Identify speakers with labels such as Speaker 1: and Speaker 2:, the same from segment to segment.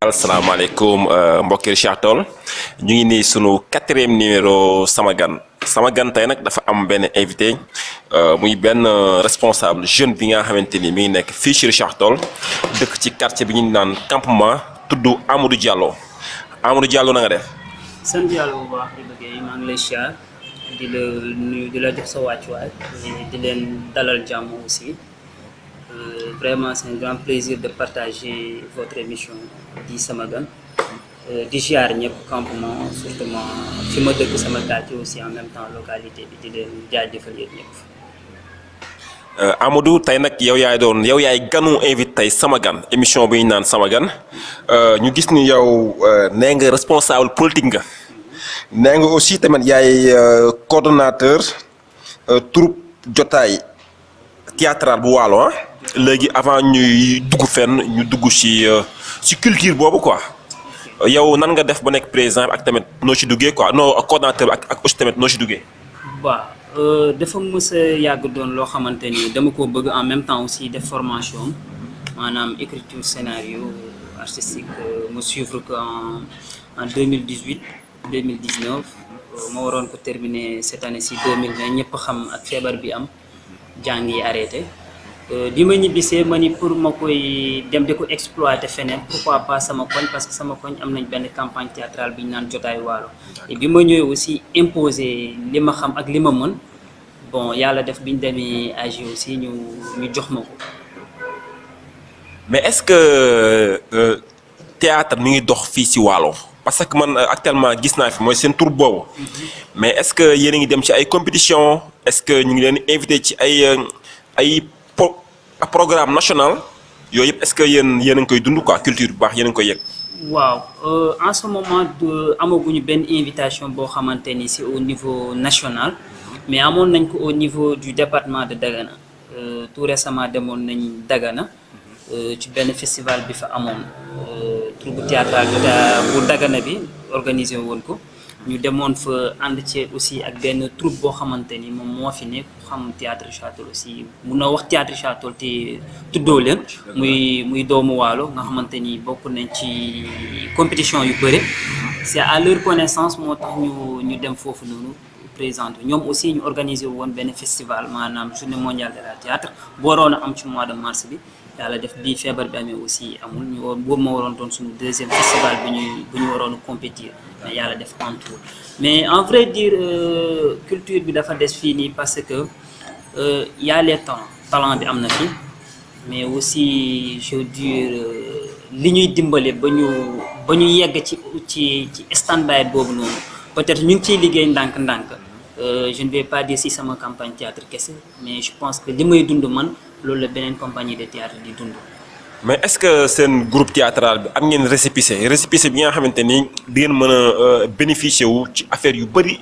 Speaker 1: Assalamualaikum mbokki Richard Toll ñu ngi nii sunu 4e numéro sama gan tey nag dafa am benn invité muy benn responsable jeune bi nga xamante ni mi ngi nekk fii ci Richard Toll dëkk ci quartier bi ñu naan campement tudd Amadou Diallo na nga def.
Speaker 2: sant yàlla bu baax di bëggee maa ngi lay siyaar di la nuyu di la jox sa wàccuwaay di leen dalal jàmm aussi. Vraiment, c'est un grand plaisir de partager votre émission di sama gan di ziar ñëpp campement surtout fi ma dëkk sama quartier aussi en même temps localité bi di leen jaajëfal yéen ñëpp.
Speaker 1: Amadou tey nag yow yaay ganu invité tey sama gan émission bi ñu naan sama gan ñu gis ni yow nee nga responsable politique nga nee nga aussi tamit yaay coordonnateur troupe jotaay théâtral bu Waalo ah. Léegi avant ñuy dugg fenn ñu dugg ci culture boobu quoi yow nan nga def ba nekk président ak tamit noo ci duggee quoi non coordonnateur ak aussi tamit noo ci duggee.
Speaker 2: waaw dafa mës a yàgg doon loo xamante ni dama ko bëgg en même temps aussi def formation maanaam écriture scénario artistique ma suivre ko en 2018 2019 ma waroon ko terminer cette année ci 2020 ñëpp xam ak feebar bi am jàng yi arrêté. bi ma ñibbisee ma ni pour ma koy dem di ko exploiter feneen pourquoi pas sama koñ parce que sama koñ am nañ benn campagne théâtrale bi ñu naan jotaay Waalo et bi ma ñëwee aussi imposer li ma xam ak li ma mën bon yàlla def bi ñu demee AG aussi ñu jox ma ko.
Speaker 1: mais est-ce que théâtre mi ngi dox fii ci Waalo parce que man actuellement gis naa fi mooy seen tur boobu mais est-ce que yéen a ngi dem ci ay compétition est-ce que ñu ngi leen invité ci ay programme national yooyu yëpp est-ce que yéen a ngi koy dund quoi culture bu baax yéen a ngi koy yëg.
Speaker 2: waaw en ce moment amaguñu benn invitation boo xamante ni c'est au niveau national mais amoon nañ ko au niveau du département de Dagana tout récemment demoon nañ Dagana ci benn festival bi fa amoon troupe théâtral bu Dagana bi organisé woon ko. ñu demoon fa ànd ci aussi ak benn troupe boo xamante ni moom moo fi nekk xam théâtre Richard Toll aussi mun na wax théâtre Richard Toll te tuddoo leen muy doomu Waalo nga xamante ni bokk nañ ci compétition yu bëri c'est à leur connaissance moo tax ñu dem foofu noonu présenter ñoom aussi ñu organiser woon benn festival maanaam journée mondiale de la théâtre bu waroon a am ci mois de mars bi yàlla def bii feebar bi amee aussi amul ñu boobu ma waroon doon suñu deuxième festival bu ñu waroon a compétir mais yàlla def en tout mais en vrai dire culture bi dafa des fii nii parce que y a les talent bi am na fi mais aussi je veux dire li ñuy dimbale ba ñu yegg ci stand-by boobu noonu peut-être ñu ngi ciy liggéey ndànk-ndànk je ne vais pas dire si sama campagne théâtre kese mais je pense que li may dund man loolu la beneen compagnie de théâtre di dund.
Speaker 1: mais est-ce que seen groupe théâtral bi am ngeen récépissé bi nga xamante ni di ngeen mën a bénéficier wu ci affaire yu bëri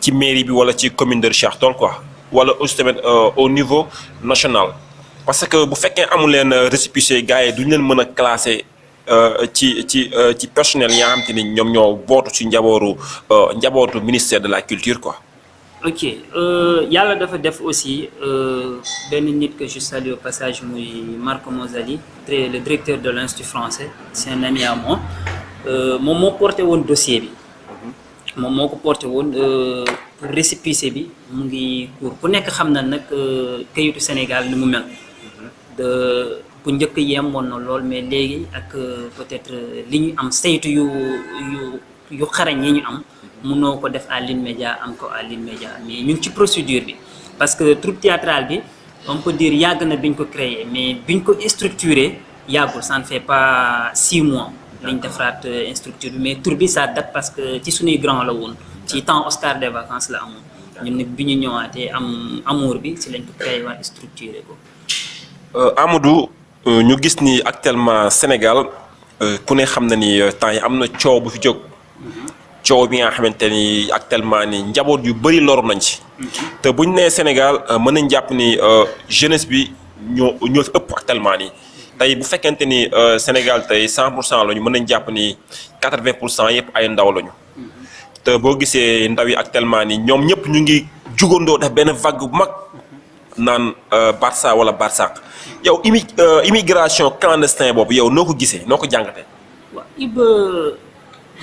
Speaker 1: ci mairie bi wala ci commune de Richard Toll quoi wala aussi tamit au niveau national parce que bu fekkee amul leen récépissé gars yi duñu leen mën a classer ci personnel yi nga xamante ni ñoom ñoo bootu ci njabootu ministère de la culture quoi.
Speaker 2: ok yàlla dafa def aussi benn nit que je salue au passage muy Marco Mosali le directeur de l'Institut français c'est un ami à moi moom moo porté woon dossier bi moom moo ko porté woon pour récépissé bi mu ngi cours ku nekk xam na nag kayitu Sénégal ni mu mel bu njëkk yemoon na lool mais léegi ak peut-être li ñu am saytu yu xarañ yi ñu am mënoo ko def à l'immédiat am ko à l'immédiat mais ñu ngi ci procédure bi parce que troupe théâtrale bi on peut dire yàgg na biñ ko créer mais biñ ko structuré yàggul ça ne fait pas 6 mois lañ defaraat structure bi mais tur bi ça date parce que ci suñuy grand la woon ci temps Oscar des vacances la amoon ñun nag bi ñu ñëwaatee am amour bi ci lañ ko créé waa structuré ko.
Speaker 1: Amadou ñu gis ni actuellement Sénégal ku ne xam na ni temps yi am na coow bu fi jóg. coow bi nga xamante ni actuellement ni njaboot yu bëri loru nañ ci te bu ñu nee Sénégal mën nañ jàpp ni jeunesse bi ñoo fi ëpp actuellement nii tey bu fekkente ni Sénégal tey 100% lañu mën nañ jàpp ni 80% yëpp ay ndaw lañu te boo gisee ndaw yi actuellement ni ñoom ñëpp ñu ngi jugandoo def benn vague bu mag naan Barça wala Barsaq yow immigration clandestin boobu yow noo ko gisee noo ko jàngatee.
Speaker 2: waaw Iba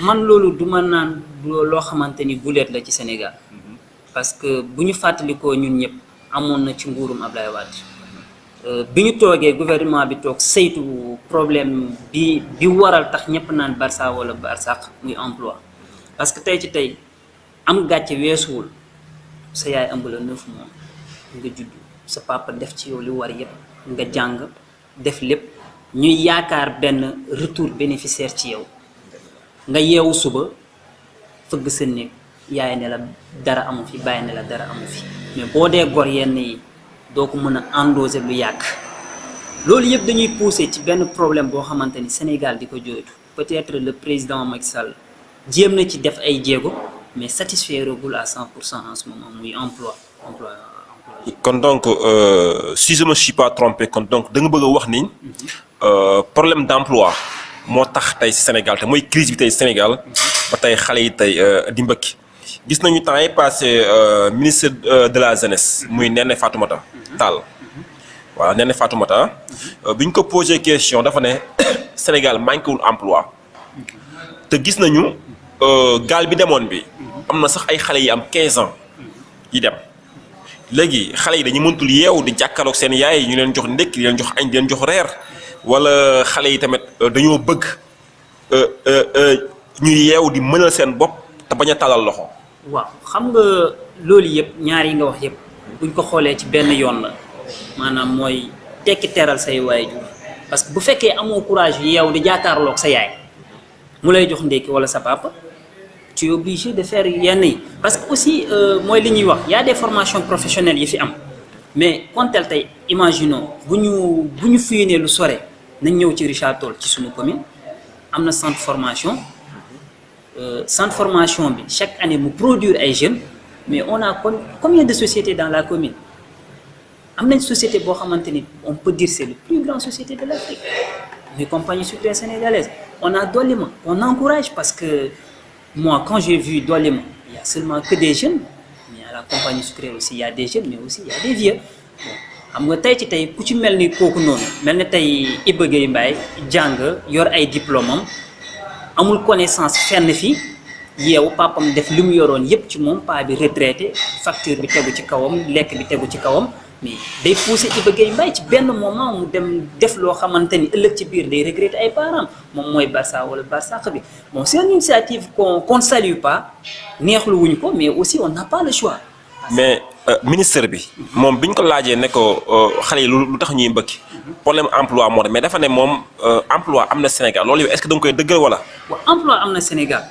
Speaker 2: man loolu du ma naan loo xamante ni guleet la ci Sénégal parce que bu ñu fàttalikoo ñun ñëpp amoon na ci nguurum Ablaye Wade bi ñu toogee gouvernement bi toog saytu problème bi waral tax ñëpp naan Barça wala Barsaq muy emploi parce que tey ci tey am gàcce weesuwul sa yaay ëmb la 9 mois nga judd sa papa def ci yow li war yëpp nga jàng def lépp ñuy yaakaar benn retour bénéficiaire ci yow nga yeewu suba fëgg sa néeg yaay ne la dara amu fi bàyyi ne la dara amu fi mais boo dee gor yenn yi doo ko mën a endoser lu yàgg loolu yëpp dañuy pousser ci benn problème boo xamante ni Sénégal di ko jooytu peut-être le président Macky Sall jéem na ci def ay jéego mais satisfairagul à 100% en ce moment muy emploi.
Speaker 1: kon donc si je me suis pas trompé kon donc da nga bëgg a wax ni problème d'emploi moo tax tey si Sénégal te mooy crise bi tey Sénégal ba tey xale yi tey di mbëkki gis nañu temps yi passé ministre de la jeunesse muy Néné Fatoumata Tall voilà Néné Fatoumata bi ñu ko posé question dafa ne Sénégal manqué wul emploi te gis nañu gaal bi demoon bi am na sax ay xale yi am 15 ans yi dem léegi xale yi dañu mëntul yeewu di jàkkaarloog seen yaay ñu leen jox ndékki di leen jox añ di leen jox reer wala xale yi tamit dañoo bëgg ñuy yeewu di mënal seen bopp te bañ a talal loxo.
Speaker 2: waaw xam nga loolu yëpp ñaar yi nga wax yëpp buñ ko xoolee ci benn yoon la maanaam mooy tekki teral say waajur parce que bu fekkee amoo courage yeewu di jàkkaarloog sa yaay mu lay jox ndékki wala sa papa tu es obligé de faire yenn yi parce que aussi mooy li ñuy wax y a des formations professionnelles yi fi am mais kontel tey imaginons bu ñu fuyinee lu sore nañ ñëw ci Richard Toll ci suñu commune am na centre formation bi chaque année mu produire ay jeunes mais on a combien de sociétés dans la commune am nañ société boo xamante ni on peut dire c'est le plus grande société de l'Afrique muy compagnie sucrière sénégalaise on a Dolima on encourage parce que moi quand j'ai vu Dolima il y a seulement que des jeunes mais à la compagnie sucrière aussi il y a des jeunes mais aussi il y a des vieux xam nga tey ci tey ku ci mel ni kooku noonu mel ni tey Iba Gueye Mbaye jàng yor ay diplôme am amul connaissance fenn fii yeewu papam def li mu yoroon yépp ci moom pa bi retraité facture bi tegu ci kawam lekk bi tegu ci kawam mais day pousser Iba Gueye Mbaye ci benn moment mu dem def loo xamante ni ëllëg ci biir day regretter ay parents moom mooy Barça wala Barsaq bi bon c'est une initiative qu'on salue pas neexlu wuñ ko mais aussi on n'a pas le choix.
Speaker 1: mais ministre bi moom bi ñu ko laajee ne ko xale yi lu tax ñuy mbëkki problème emploi moo tax mais dafa ne moom emploi am na Sénégal loolu yow est-ce que da nga koy dëggal wala.
Speaker 2: waaw emploi am na Sénégal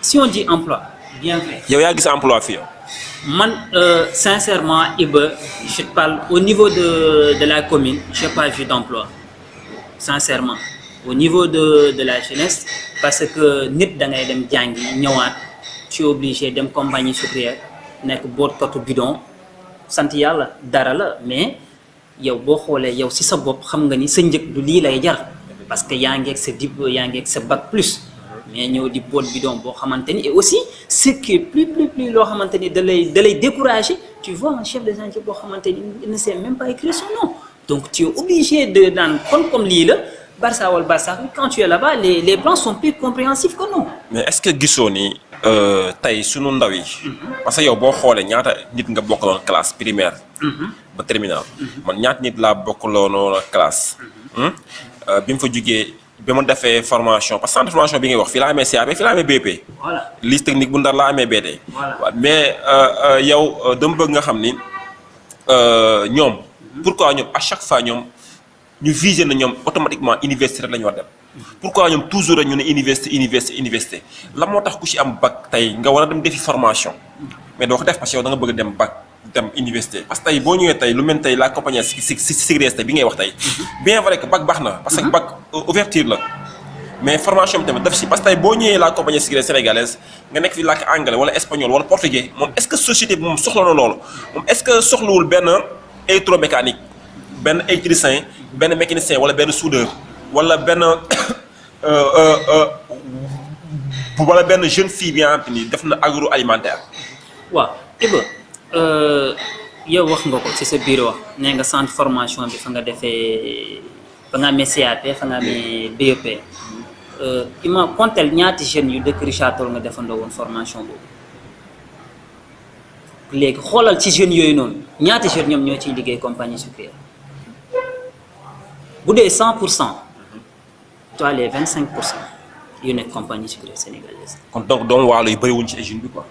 Speaker 2: si on dit emploi bien vrai.
Speaker 1: yow yaa gis emploi fii yow.
Speaker 2: man sincèrement Iba je te parle au niveau de la commune j'ai pas vu d'emploi sincèrement au niveau de la jeunesse parce que nit da ngay dem jàngi ñëwaat tu es obligé dem compagnie sucrière nekk bootkatu bidon sant yàlla dara la mais yow boo xoolee yow ci sa bopp xam nga ni sa njëg du lii lay jar parce que yaa ngi ak sa diplôme yaa ngi ak sa bac plus mais ñëw di boot bidon boo xamante ni et aussi ce qui est plus loo xamante ni da lay décourager tu vois un chef de chantier boo xamante ni il ne sait même pas écrire son nom donc tu es obligé de naan comme lii la Barça wala Barça quand tu es là-bas les blancs sont plus compréhensifs que nous.
Speaker 1: mais est-ce que gisoo ni tey sunu ndaw yi. parce que yow boo xoolee ñaata nit nga bokkaloon classe primaire. ba terminale. man ñaata nit laa bokkaloon classe. bi mu fa jugee bi ma defee formation parce que centre formation bi ngay wax fii laa amee CAP fii laa amee BP.
Speaker 2: voilà
Speaker 1: liste technique bu Ndar laa amee BT.
Speaker 2: voilà
Speaker 1: mais yow dama bëgg nga xam ni ñoom. pourquoi ñoom à chaque fois ñoom ñu viser na ñoom automatiquement université rek la ñu war dem. pourquoi ñoom toujours rek ñu ne université la moo tax ku ci am bac tey nga war a dem defi formation mais doo ko def parce que yow da nga bëgg dem bac dem université parce que tey boo ñëwee tey lu mel tey la compagnie sucrière bi ngay wax tey bien vrai que bac baax na parce que bac ouverture la mais formation bi tamit def ci parce que tey boo ñëwee la compagnie sucrière sénégalaise nga nekk fi làkk anglais wala espagnol wala portugais moom est-ce que société bi moom soxla na loolu moom est-ce que soxlawul benn électromécanique benn électricien benn mécanicien wala benn soudeur wala benn jeune fille bi nga xam ni def na agroalimentaire.
Speaker 2: waaw Iba yow wax nga ko ci sa biir wax nee nga centre formation bi fa nga defee fa nga amee CAP fa nga amee BEP ima comptel ñaati jeunes yu dëkk Richard Toll nga defandoo woon formation boobu léegi xoolal ci jeunes yooyu noonu ñaati jeunes ñoom ñoo ciy liggéey compagnie sucrière bu dee 100% toi les 25% yu nekk compagnie sucrière sénégalaise.
Speaker 1: kon donc doomu waalo yu bëriwuñ ci usine bi quoi.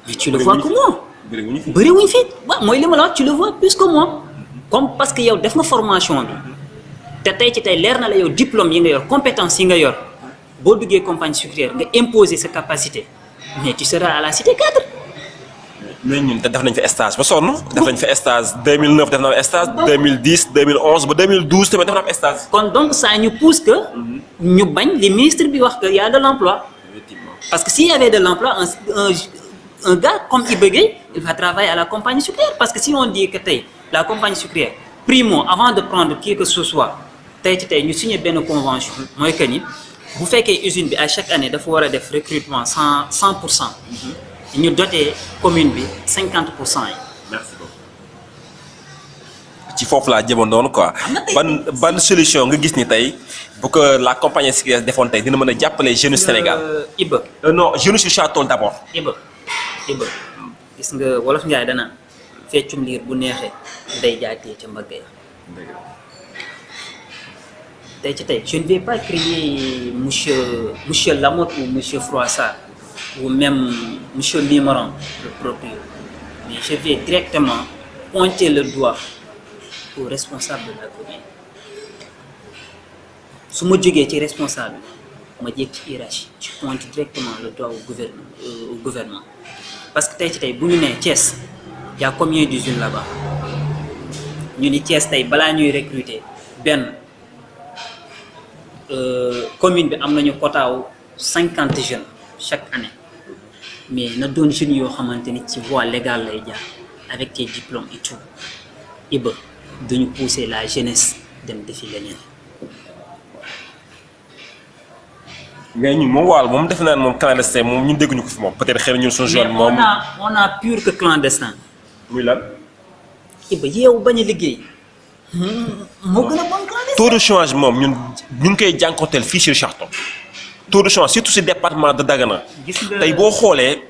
Speaker 2: mais tu le vois comment.
Speaker 1: bëriwuñu fi
Speaker 2: bëriwuñ fi waaw mooy li ma la wax tu le vois plus que moi comme parce que yow def nga formation bi te tey ci tey leer na la yow diplôme yi nga yor compétence yi nga yor boo duggee compagnie sucrière nga imposer sa capacité mais tu seras à la cité 4.
Speaker 1: mais ñun te def nañ fi stage ba sonn. def nañ fi stage 2009 def naa fi stage 2010 2011 ba 2012 tamit def naa fi stage.
Speaker 2: kon donc ça ñu pousse que ñu bañ li ministre bi wax que y a de l'emploi parce que s'il y avait de l'emploi un gars comme Iba Gueye il va travailler à la compagnie sucrière parce que si on dit que tey la compagnie sucrière primo avant de prendre qui que ce soit tey ci tey ñu signé benn convention mooy que ni bu fekkee usine bi à chaque année dafa war a def recrutement 100%. ñu doté commune bi 50% yi.
Speaker 1: merci beaucoup. ci foofu laa jëmoon noonu quoi. ban solution nga gis ni tey bu ko la compagnie sucrière defoon tey dina mën a jàppale jeunes Sénégal.
Speaker 2: Iba.
Speaker 1: non jeunes Richard Toll d'abord.
Speaker 2: Iba gis nga wolof Njaay dana feccum liir bu neexee day jaatee ca mbagg ya. tey ci tey je ne vais pas crier monsieur Lamotte ou monsieur Froissart ou même monsieur Limeron, le proprio, mais je vais directement pointer le doigt au responsable de la commune. Si je suis responsable, je suis hiérarchie, je pointe directement le doigt au gouvernement. Parce que si vous avez Thiès, il y a combien d'usines là-bas? Nous avons Thiès, nous recruter. Commune a un quota de 50 jeunes chaque année. Mais na doon jeunes yoo xamante ni ci voie légale lay jaar avec tes diplômes et tout Iba duñu pousser la jeunesse dem defi leneen.
Speaker 1: mais ñun moom waal moom defe naa ne moom clandestin moom ñun dégguñu ko fi moom peut-être xëy na ñun suñu jeune moom.
Speaker 2: on a pur que clandestin.
Speaker 1: muy lan.
Speaker 2: Iba yeewu bañ a liggéey. moo gën a bon clandestin.
Speaker 1: taux de chômage moom ñun ñu ngi koy jànkuwanteel fii ci Richard Toll. taux de chômage surtout ci département de Dagana. tey boo xoolee.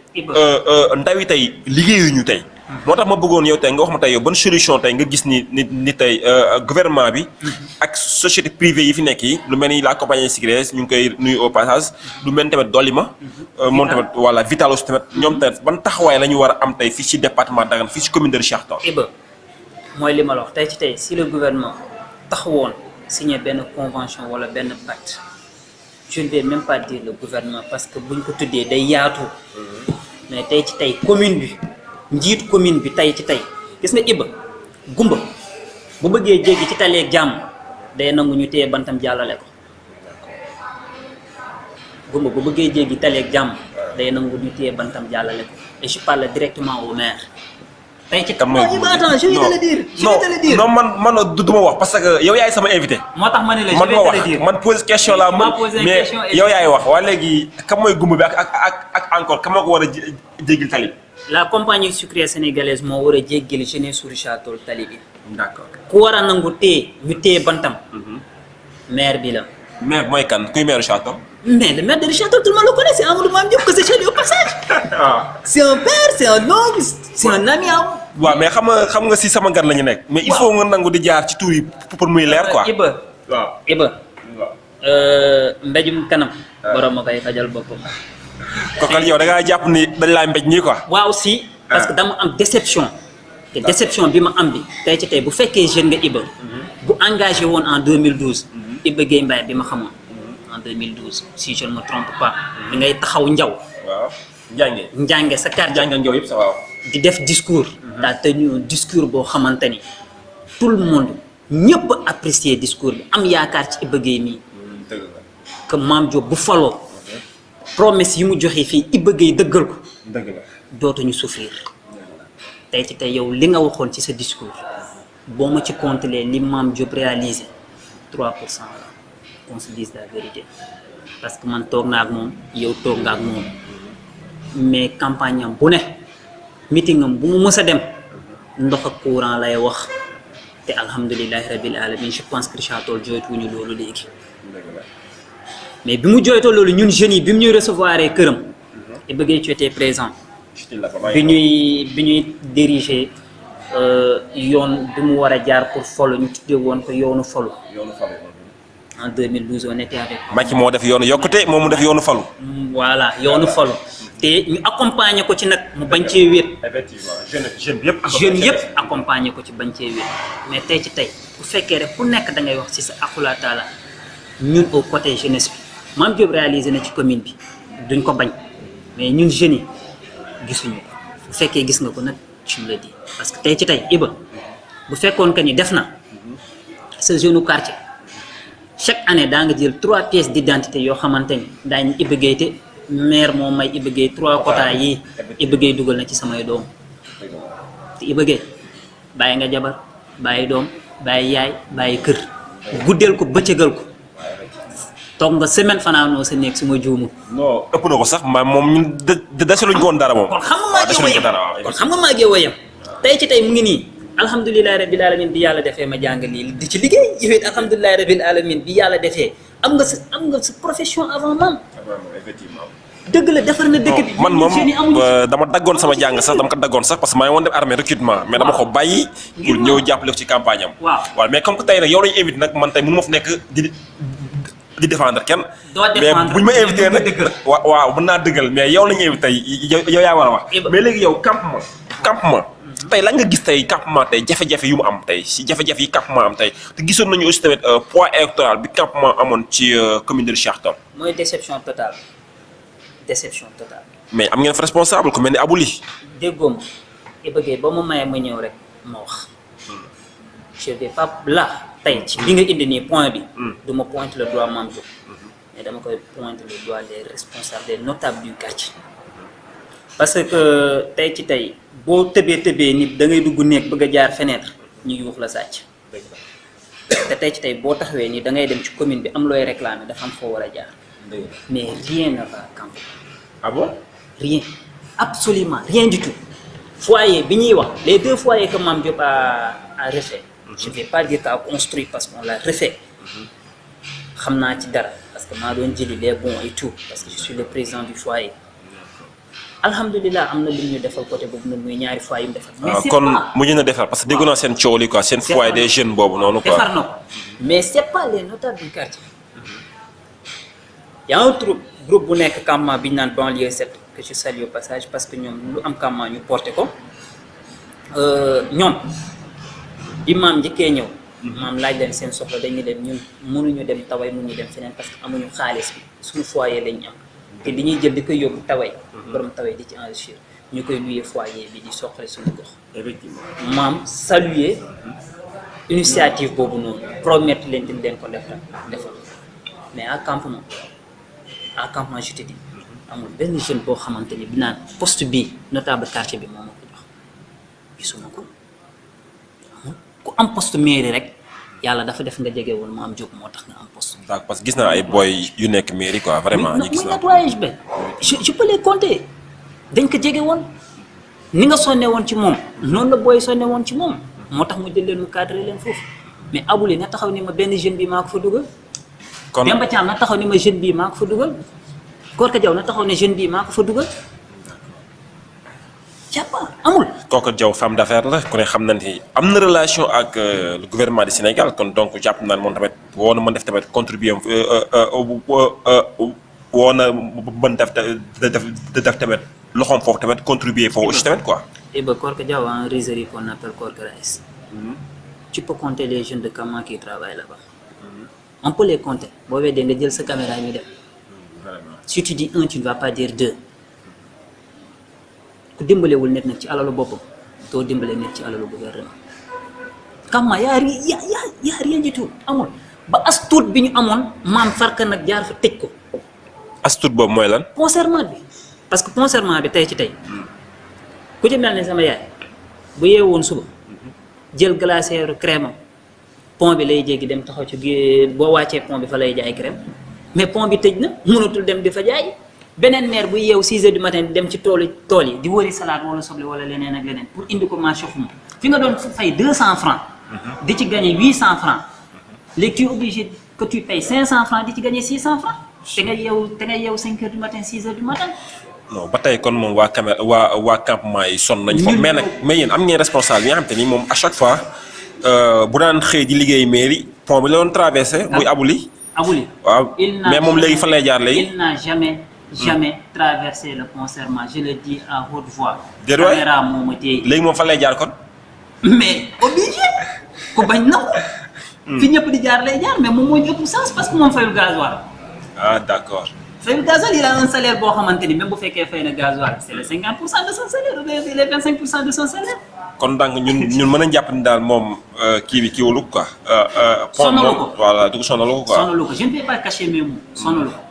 Speaker 1: ndaw yi tey liggéeyuñu tey. moo tax ma bëggoon yow tey nga wax ma tey yow ban solution tey nga gis ni tey gouvernement bi. ak société privée yi fi nekk yi lu mel ni la compagnie sucrière ñu ngi koy nuyu au passage lu mel ni tamit Dolima. moom tamit wala Vitalos tamit ñoom tamit ban taxawaay la ñu war a am tey fii ci département Dagana fii ci commune de Richard Toll.
Speaker 2: Iba mooy li ma la wax tey ci tey si le gouvernement taxawoon signé benn convention wala benn pacte. Je ne vais même pas dire le gouvernement parce que buñ ko tuddee day yaatu mais tey ci tey commune bi njiitu commune bi tey ci tey gis nga Iba gumba bu bëggee jéggi ci taleeg jàmm day nangu ñu téye bantam jàllale ko gumba bu bëggee jéggi taleeg jàmm day nangu ñu téye bantam jàllale ko et je parle directement au maire. tey ci
Speaker 1: tam
Speaker 2: attends je vais te le dire.
Speaker 1: non man du ma wax parce que yow yaay sama invité.
Speaker 2: moo tax ma ne la je
Speaker 1: man
Speaker 2: vais
Speaker 1: ma
Speaker 2: te le dire
Speaker 1: man pose question la mais yow yaay wax waa léegi kam mooy gumba bi ak encore kam moo ko war a jéggil tali.
Speaker 2: la compagnie sucrière sénégalaise moo war a jéggil jeunesse su Richard Toll tali bi.
Speaker 1: d'accord
Speaker 2: ku war a nangu téye ñu téye bantam. maire bi la.
Speaker 1: maire mooy kan kuy maire Richard Toll.
Speaker 2: mais le maire de Richard Toll tout le monde le connaît c'est Amadou Mame Diop que c'est chez lui au passage. c'est un père c'est un oncle c'est un ami am.
Speaker 1: waaw mais xam nga si sama gan la ñu nekk. mais il faut nga nangu di jaar ci tur yi pour muy leer quoi.
Speaker 2: Iba
Speaker 1: waaw
Speaker 2: Iba. mbéjum kanam. borom ma koy fajal boppam.
Speaker 1: kooku yow da ngaa jàpp ni dañ laa mbéj nii quoi.
Speaker 2: waaw si. parce que dama am déception. te déception bi ma am bi tey ci tey bu fekkee jeune nga Iba. bu engagé woon en 2012. Iba Gueye Mbaye bi ma xamoon. en 2012 si je ne me trompe pas. bi ngay taxaw njaw.
Speaker 1: waaw njànge
Speaker 2: sa carte
Speaker 1: njànge njaw yëpp ça waaw.
Speaker 2: di def discours. daa tenu un discours boo xamante ni tout le monde ñëpp apprécier discours bi am yaakaar ci Iba Gueye mii. que Mame Diop bu faloo. promesse yi mu joxe fii Iba Gueye dëggal ko.
Speaker 1: dëgg la
Speaker 2: dootuñu souffrir. tey ci tey yow li nga waxoon ci sa discours boo ma ci compter li Mame Diop réalisé 3% la qu'on se dise la vérité parce que man toog naa ak moom yow toog nga ak moom mais campagne am bu ne meeting am bu mu mës a dem ndox ak courant lay wax te alhamdulilahi rabil alamin je pense que Richard Toll jooytuñu loolu léegi mais bi mu jooytoo loolu ñun jeunes yi bi mu ñuy recevoir këram et bëggee tu étais présent bi ñuy diriger yoon bi mu war a jaar pour folu ñu tuddee woon ko yoonu folu en 2012 on était avec
Speaker 1: Macky moo def yoonu yokkute moom mu def yoonu falu.
Speaker 2: voilà yoonu folu te ñu accompagner ko ci nag mu bañ cee wéet
Speaker 1: effectivement jeune bi yëpp.
Speaker 2: jeunes yëpp accompagner ko ci bañ cee wéet mais tey ci tey bu fekkee rek ku nekk da ngay wax ci sa akula taala ñun au côté jeunesse bi Mame Diop réalisé na ci commune bi duñ ko bañ mais ñun jeunes yi gisuñu ko bu fekkee gis nga ko nag tu me le dis parce que tey ci tey Iba bu fekkoon que ni def na sa jeune u quartier chaque année daa nga jël 3 pièces d'identité yoo xamante ni daañu Iba Gueye te maire moo may Iba Gueye 3 quotas yi Iba Gueye dugal na ci samay doom te Iba Gueye bàyyi nga jabar bàyyi doom bàyyi yaay bàyyi kër guddeel ko bëccëgal ko toog nga semaine fanaanoo sa néeg su ma juumul.
Speaker 1: non ëpp na ko sax moom ñun desaluñ ko woon dara moom.
Speaker 2: kon xam nga maa ngi woyam tey ci tey mu ngi nii alhamdulilah rabbil alamin bi yàlla defee ma jàng lii di ci liggéey yow it alhamdulilah rabbil alamin bi yàlla defee am nga sa profession avant man.
Speaker 1: effectivement.
Speaker 2: dëgg la defar na dëkk bi.
Speaker 1: man moom dama daggoon sama jàng sax dama ko daggoon sax parce que maa ngi woon def armée recrutement. mais dama ko bàyyi. pour ñëw jàppale ko ci campagne am. waaw mais comme que tey nag yow lañu invité nag man tey mënu ma fi nekk di défendre kenn. mais buñ ma invité nag waaw mën naa dëggal mais yow la ñu invité tey yow yaa war a wax. mais léegi yow campement. tey lan nga gis tey campement tey jafe-jafe yu mu am tey si jafe-jafe yi campement am tey te gisoon nañu aussi tamit poids électoral bi campement amoon ci commune de Richard Toll.
Speaker 2: mooy déception totale.
Speaker 1: mais am ngeen fa responsable ku mel ni Abouli.
Speaker 2: déggoo ma Iba Gueye ba ma mayee ma ñëw rek ma wax. je vais pas là tey ci li nga indi nii point bi. du ma pointe le doigt Mame Diop. mais dama koy pointe le doigt des responsables des notables du quartier. parce que tey ci tey boo tëbee nit da ngay dugg néeg bëgg a jaar fenêtre ñu yuux la sàcc. te tey ci tey boo taxawee nii da ngay dem ci commune bi am looy réclamer dafa am foo war a jaar. mais rien ne va camper.
Speaker 1: Ah bon?
Speaker 2: Rien, absolument rien du tout. Foyer bi ñuy wax les 2 foyers que Mame Diop a refait. Je vais pas dire qu'a construit parce qu'on l'a refait. xam naa ci dara parce que maa doon jëli les bons et tout parce que je suis le président du foyer. alhamdulilah am na lu ñu defal côté boobu noonu muy ñaari foyer yu mu defal. mais c'est
Speaker 1: kon
Speaker 2: pas
Speaker 1: mujj na defar parce que déggu naa seen coow li quoi seen foyer des jeunes boobu noonu quoi.
Speaker 2: defar na ko mais c'est pas les notables du quartier. y a un groupe bu nekk campement bi ñu naan banlieue 7 que je salue au passage parce que ñoom lu am campement ñu porté ko ñoom bi maam njëkkee ñëw. maam laaj leen seen soxla dañuy dem ñun mënuñu dem taway mënuñu dem feneen parce que amuñu xaalis bi suñu foyer lañ am te dañuy jël di koy yóbbu taway. borom taway di ci enrichir ñu koy luyee foyer bi di soxla suñu gox.
Speaker 1: effectivement
Speaker 2: maam saluer initiative boobu noonu promettre leen di leen ko defal mais à campement je te dis amul benn jeune boo xamante ni bi naan poste bii notable quartier bi moo ma ko jox gisuma ko ku am poste mairie rek yàlla dafa def nga jege woon Mame Diop moo tax nga am poste.
Speaker 1: d'accord parce que gis naa ay boy yu nekk mairie quoi vraiment. ñu gis naa
Speaker 2: nettoyage bi je peux les compter dañ ko jege woon ni nga sonne woon ci moom noonu la booy sonne woon ci moom moo tax mu jël leen mu cadré leen foofu mais Abouli na taxaw ni ma benn jeune bi maa ko fa dugal.
Speaker 1: kon
Speaker 2: Demba Thiam na taxaw ni ma jeune bii maa ko fa dugal Korka Diaw na taxaw ne jeune bii maa ko fa dugal jàppa amul.
Speaker 1: Korka Diaw femme d'affaires la ku ne xam na ni am na relation ak le gouvernement du Sénégal kon donc jàpp naa ne moom tamit woo na mën def tamit contribuer woo na mën def tamit loxoom foofu tamit contribuer foofu aussi tamit quoi.
Speaker 2: Iba Korka Diaw a un réseau qu'on appelle Korka Rice. Tu peux compter les jeunes de Kama qui travaillent là-bas. On peut les compter boo weddee nga jël sa caméra ñu dem. Si tu dis 1 tu ne vas pas dire 2. ku dimbalewul nit nag ci alalu boppam doo dimbale nit ci alalu gouvernement. Kama y a rien du tout amul ba as tuut bi ñu amoon maam farka nag jaar fa tëj ko.
Speaker 1: as tuut boobu mooy lan.
Speaker 2: pont serment bi parce que pont serment bi tey ci tey ku ci mel ne sama yaay bu yeewoon suba jël glacière crème pont bi lay jéggi dem taxaw ci boo wàccee pont bi fa lay jaay crème mais pont bi tëj na mënatul dem di fa jaay beneen maire bu yeewu 6 heures du matin di dem ci tool yi di wëri salade wala soble wala leneen ak leneen pour indi ko marché xuma fi nga doon fay 200 francs di ci gagné 800 francs léegi tu es obligé que tu payes 500 francs di ci gagné 600 francs te nga yeewu 5 heures du matin 6 heures du matin.
Speaker 1: non ba tey kon moom waa caméra waa campement yi sonn nañu foofu mais nag mais yéen am ngeen responsable yi nga xam te ni moom à chaque fois bu daan xëy di liggéey mairie pont bi la doon traversé muy abuli waaw mais moom léegi fan lay jaar léegi.
Speaker 2: il n'a jamais traversé le pont Serment, je le dis à haute voix.
Speaker 1: déedéet waay
Speaker 2: caméra moo ma téye.
Speaker 1: léegi moom fan lay jaar kon.
Speaker 2: mais obligé ku bañ na ko. fi ñëpp di jaar lay jaar mais moom moo ñu ëpp sens parce que moom fayul gasoil.
Speaker 1: ah d'accord.
Speaker 2: fayul gasoil il a un salaire boo xamante ni même bu fekkee fay na gasoil c'est le 50% de son salaire ou bien les 25% de son salaire.
Speaker 1: kon donc ñun mën a jàpp ni daal moom kii bi kiiwalu quoi.
Speaker 2: sonalu ko
Speaker 1: voilà du ko sonalu ko quoi.
Speaker 2: sonalu ko je ne vais pas cacher mes mots. sonalu ko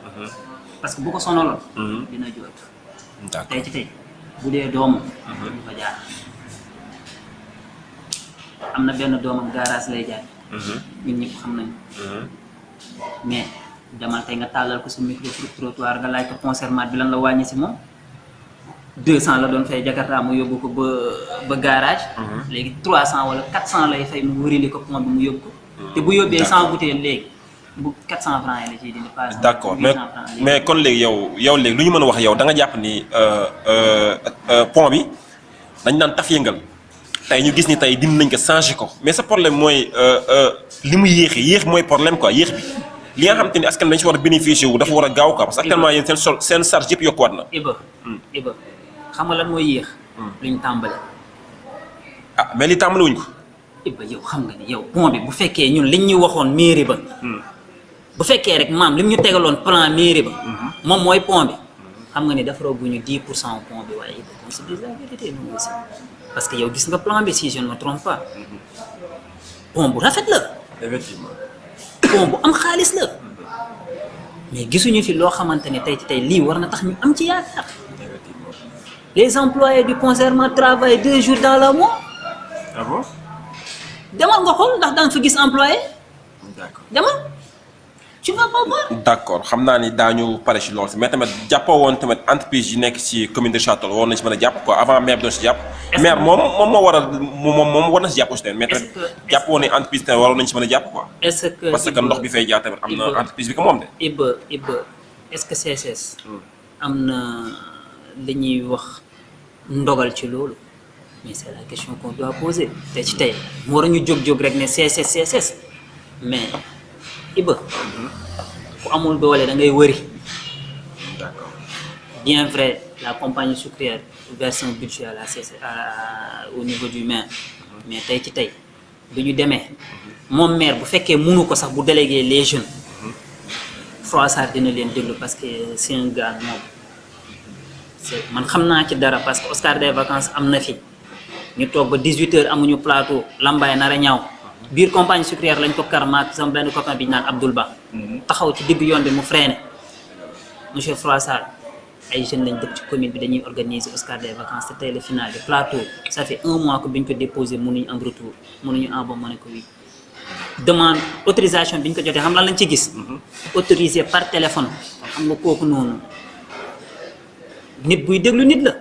Speaker 2: parce que bu ko sonaloon. dina jooytu.
Speaker 1: d'accord
Speaker 2: tey ci tey bu dee doomam. du fa jaar. am na benn doomam garage lay jaay. ñun ñëpp xam nañu. mais demal tey nga tàllal ko sa micro trottoir nga laaj ko pont Serment bi lan la wàññi si moom 200 la doon fay Jakarta mu yóbbu ko ba garage. léegi 300 wala 400 lay fay mu wërili ko pont bi mu yóbbu ko. te bu yóbbee 100 bouteilles léegi bu 400 francs yi la ciy dindi. pas
Speaker 1: d'accord mais kon léegi yow léegi lu ñu mën a wax yow da nga jàpp ni pont bi dañ naan taf yëngal. tey ñu gis ni tey dindi nañ ko changé ko mais sa problème mooy li mu yéex mooy problème quoi yéex bi li nga xam te ni askan dañ si war a bénéficier wu dafa war a gaaw quoi parce que actuellement yéen seen charge yëpp yokkuwaat na.
Speaker 2: Iba xam nga lan mooy yéex. luñ tàmbale.
Speaker 1: ah mais li tàmbale wuñ ko.
Speaker 2: Iba yow xam nga ni yow pont bi bu fekkee ñun liñ ñu waxoon mairie ba. bu fekkee rek maam lim ñu tegaloon plan mairie ba. moom mooy pont bi. xam nga ni defarooguñu 10% pont bi waaye Iba qu'on se dise la vérité nous aussi. parce que yow gis nga plan bi si je ne me trompe pas pont bu rafet la.
Speaker 1: effectivement.
Speaker 2: pont bu am xaalis la mais gisuñu fi loo xamante ne tey ci tey lii war na tax ñu am ci yaakaar. les employés du pont Serment travaillent 2 jours dans le mois.
Speaker 1: ah bon.
Speaker 2: demal nga xool ndax danga fa gis employé.
Speaker 1: d'accord
Speaker 2: demal tu vas pas voir.
Speaker 1: d'accord xam naa ni daañu pare si loolu si mais tamit jàppoo woon tamit entreprise yi nekk ci commune de Château war nañ si mën a jàpp quoi avant maire bi doon si jàpp. maire moom moo war a moom war na si jàpp aussi tamit mais tamit jàpp woon ne entreprise tamit waroon nañ si mën a jàpp quoi.
Speaker 2: est-ce que
Speaker 1: parce que ndox bi fay jaar tamit am na entreprise bi ko moom de.
Speaker 2: Iba est-ce que CSS. am na li ñuy wax ndogal ci loolu mais c'est la question qu'on doit poser te ci tey mu war a ñu jóg rek ne CSS mais Iba ku amul doole da ngay wëri.
Speaker 1: d'accord.
Speaker 2: bien vrai la compagnie sucrière verse un budget à la CSS au niveau du maire mais tey ci tey bu ñu demee moom maire bu fekkee mënu ko sax bu délégué les jeunes Froissart dina leen déglu parce que c'est un gars noble. man xam naa ci dara parce que Oscar des vacances am na fi ñu toog ba 18h amuñu plateau lambaay nar a ñaaw biir compagnie sucrière lañ ko karmaat sama benn copain bi ñu naan Abdoul Ba taxaw ci digg yoon bi mu freiné monsieur Froissart ay jeunes lañ dëkk ci commune bi dañuy organiser Oscar des vacances te tey le final bi plateau ça fait 1 mois que biñ ko déposé mënuñu am retour mënuñu envoyé ma ne ko oui demande autorisation biñ ko jotee xam lan lañ ci gis autorisé par téléphone xam nga kooku noonu nit buy déglu nit la.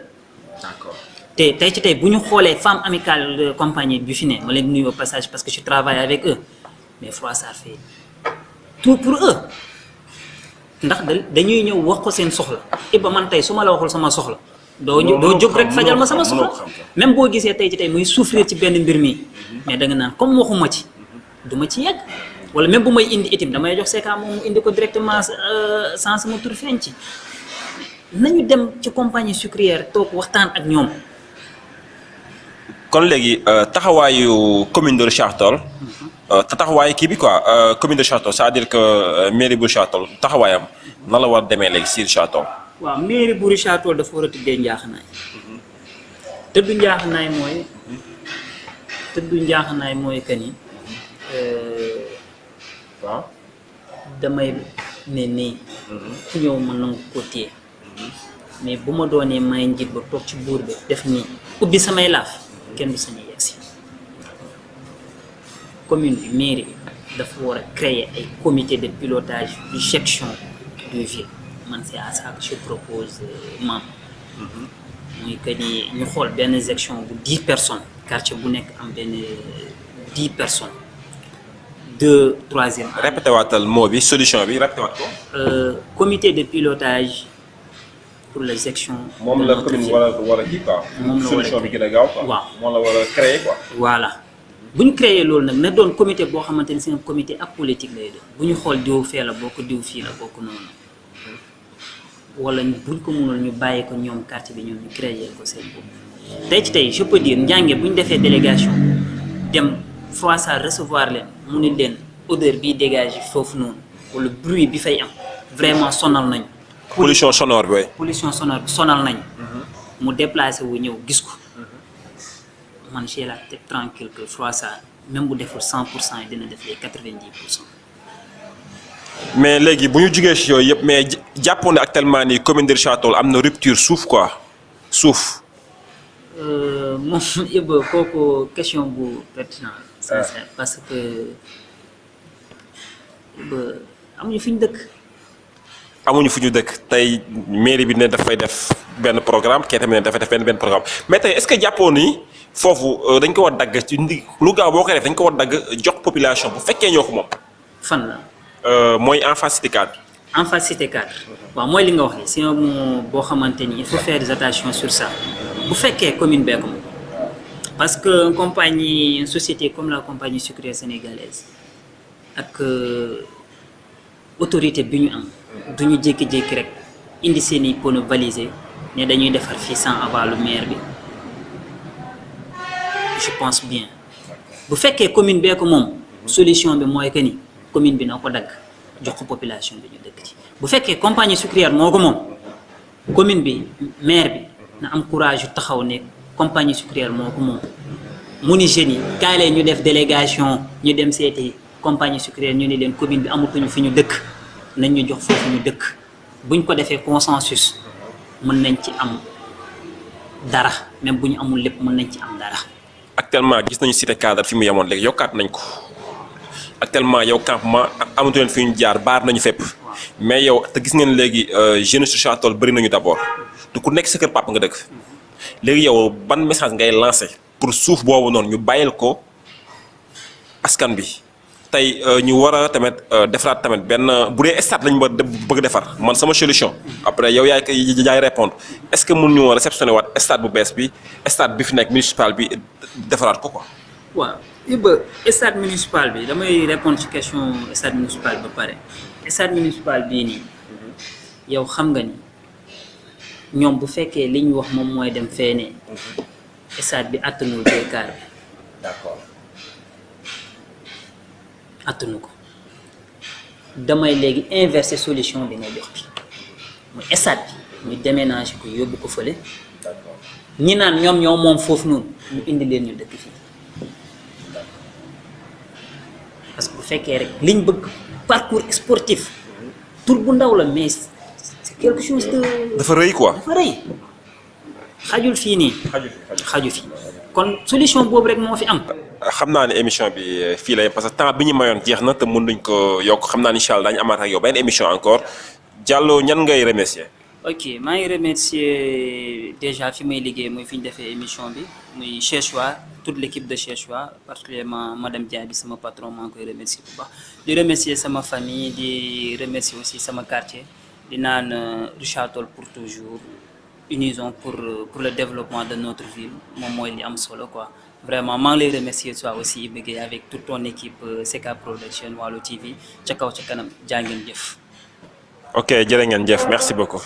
Speaker 1: d'accord.
Speaker 2: te tey ci tey bu ñu xoolee femme amicale de compagnie bi fi ne ma leen nuyu au passage parce que je travaille avec eux mais Froissart fait tout pour eux ndax dañuy ñëw wax ko seen soxla Iba man tey su ma la waxul sama soxla. doo jóg rek fajal ma sama soxla même boo gisee tey ci tey muy souffrir ci benn mbir mi mais da nga naan comme waxuma ci du ma ci yegg wala même bu may indi itam damay jox Secka moom mu indi ko directement sans sama tur feeñ ci. nañu dem ci compagnie sucrière toog waxtaan ak ñoom.
Speaker 1: kon léegi taxawaayu commune de Richard-Toll te taxawaayu kii bi quoi commune de Richard-Toll c'est-à-dire que mairie bu Richard-Toll taxawaayam nan la war demee léegi si Richard-Toll.
Speaker 2: waaw mairie bu Richard-Toll dafa war a tëddee njaaxanaay. tëddu njaaxanaay mooy que ni
Speaker 1: waaw.
Speaker 2: damay ne nii. ku ñëw ma nangu ko téye mais bu ma doonee may njiit ba toog ci buur bi def nii ubbi samay laaf kenn du sañu yegg si commune bi mairie bi dafa war a créer ay comité de pilotage de gestion de ville man c'est à ça que je propose membre muy que ni ñu xool benn section bu 10 personnes quartier bu nekk am benn 10 personnes 2 3e année.
Speaker 1: répété waatal mot bi solution bi répété waat ko.
Speaker 2: Comité de pilotage pour les sections.
Speaker 1: moom la commune war a ji quoi.
Speaker 2: moom la war a
Speaker 1: solution bi gën a gaaw quoi.
Speaker 2: waaw
Speaker 1: moom la war a créer quoi.
Speaker 2: voilà bu ñu créer loolu nag na doon comité boo xamante ni c'est un comité apolitique lay doon bu ñu xool diw fee la bokk diw fii la bokk noonu wala buñ ko mënul ñu bàyyi ko ñoom quartier bi ñoom ñu créer ko seen bopp. tey ci tey je peux dire njànge bu ñu defee délégation dem Froissart recevoir leen mu ni leen odeur bi dégagé foofu noonu wala bruit bi fay am vraiment sonal nañu.
Speaker 1: pollution sonore bi.
Speaker 2: pollution sonore bi sonal nañu. mu déplacé wu ñëw gis ko. man j'ai la tête tranquille que Froissart même bu deful 100% yi dina def les 90%.
Speaker 1: mais léegi bu ñu jugee si yooyu yëpp mais jàppoon ne actuellement nii commune de Richard Toll am na rupture suuf quoi suuf.
Speaker 2: moom Iba kooku question bu pertinent sincère parce que Iba amuñu fi ñu dëkk.
Speaker 1: amuñu fu ñu dëkk tey mairie bi ne dafay def benn programme kii tamit ne dafay def benn programme mais tey est-ce que jàppoon ni foofu dañ ko war dagg ci lu gaaw boo koy def dañ ko war dagg jox population bu fekkee ñoo ko moom.
Speaker 2: fan la.
Speaker 1: mooy en face cité 4.
Speaker 2: en face cité 4 waaw mooy li nga wax ni c'est un mot boo xamante ni il faut faire des attentions sur ça bu fekkee commune bee ko moom parce que une société comme la compagnie sucrière sénégalaise ak autorité bi ñu am du ñu jékki-jékki rek indi seen i pono validé ne dañuy defar fii sans avalu maire bi je pense bien bu fekkee commune bee ko moom solution bi mooy que ni commune bi na ko dagg jox ko population bi ñu dëkk ci bu fekkee compagnie sucrière moo ko moom commune bi maire bi na am courage yu taxaw ne compagnie sucrière moo ko moom mu ni jeunes yi kaay leen ñu def délégation ñu dem seeti compagnie sucrière ñu ni leen commune bi amatuñu fi ñu dëkk nañ ñu jox foofu ñu dëkk buñ ko defee consensus mën nañ ci am dara même bu ñu amul lépp mën nañ ci am dara.
Speaker 1: actuellement gis nañu cité cadre fi mu yemoon léegi yokkaat nañ ko actuellement yow campement amatu leen fi ñu jaar baar nañu fépp mais yow te gis ngeen léegi jeunes sur Richard Toll bëri nañu d'abord du ku nekk sa kër papa nga dëkk léegi yow ban message ngay lancé pour suuf boobu noonu ñu bàyyil ko askan bi tey ñu war a tamit defaraat tamit benn bu dee stade lañu bëgg defar man sama solution après yow yaay répondre est-ce que mën ñu réceptionné waat stade bu bees bi stade bi fi nekk municipal bi defaraat ko quoi.
Speaker 2: waaw Iba stade municipal bi damay répondre ci question stade municipal ba pare stade municipal bii nii yow xam nga ni ñoom bu fekkee li ñu wax moom mooy dem feene stade bi attanul béykat bi.
Speaker 1: d'accord.
Speaker 2: attanu ko damay léegi inverser solution bi nga jox bi mooy stade bi ñu déménager ko yóbbu ko fële ñi naan ñoom ñoo moom foofu noonu ñu indi leen ñu dëkk fii parce que bu fekkee rek liñ bëgg parcours sportif tur bu ndaw la mais c'est quelque chose de.
Speaker 1: dafa rëy quoi.
Speaker 2: dafa rëy xajul fii nii. xaju fi kon solution boobu rek moo fi am.
Speaker 1: xam naa ne émission bi fii la parce que temps bi ñu mayoon jeex na te mën nañ ko yokk xam naa ne incha allah daañu amaat ak yow benn émission encore Diallo ñan ngay remercier.
Speaker 2: ok maa ngi remercier déjà fi may liggéey mooy fi ñu defee émission bi muy Chechois toute l'équipe de Chechois particulièrement madame Dia bi sama patron maa ngi koy remercier bu baax di remercier sama famille di remercier aussi sama quartier di naan Richard Toll pour toujours unison pour le développement de notre ville moom mooy li am solo quoi. Vraiment maa ngi lay remercier toi aussi bëggee avec toute ton équipe CK Production Waalo TV ca kaw ca kanam jaa ngeen jëf.
Speaker 1: ok jërë ngeen jëf merci beaucoup.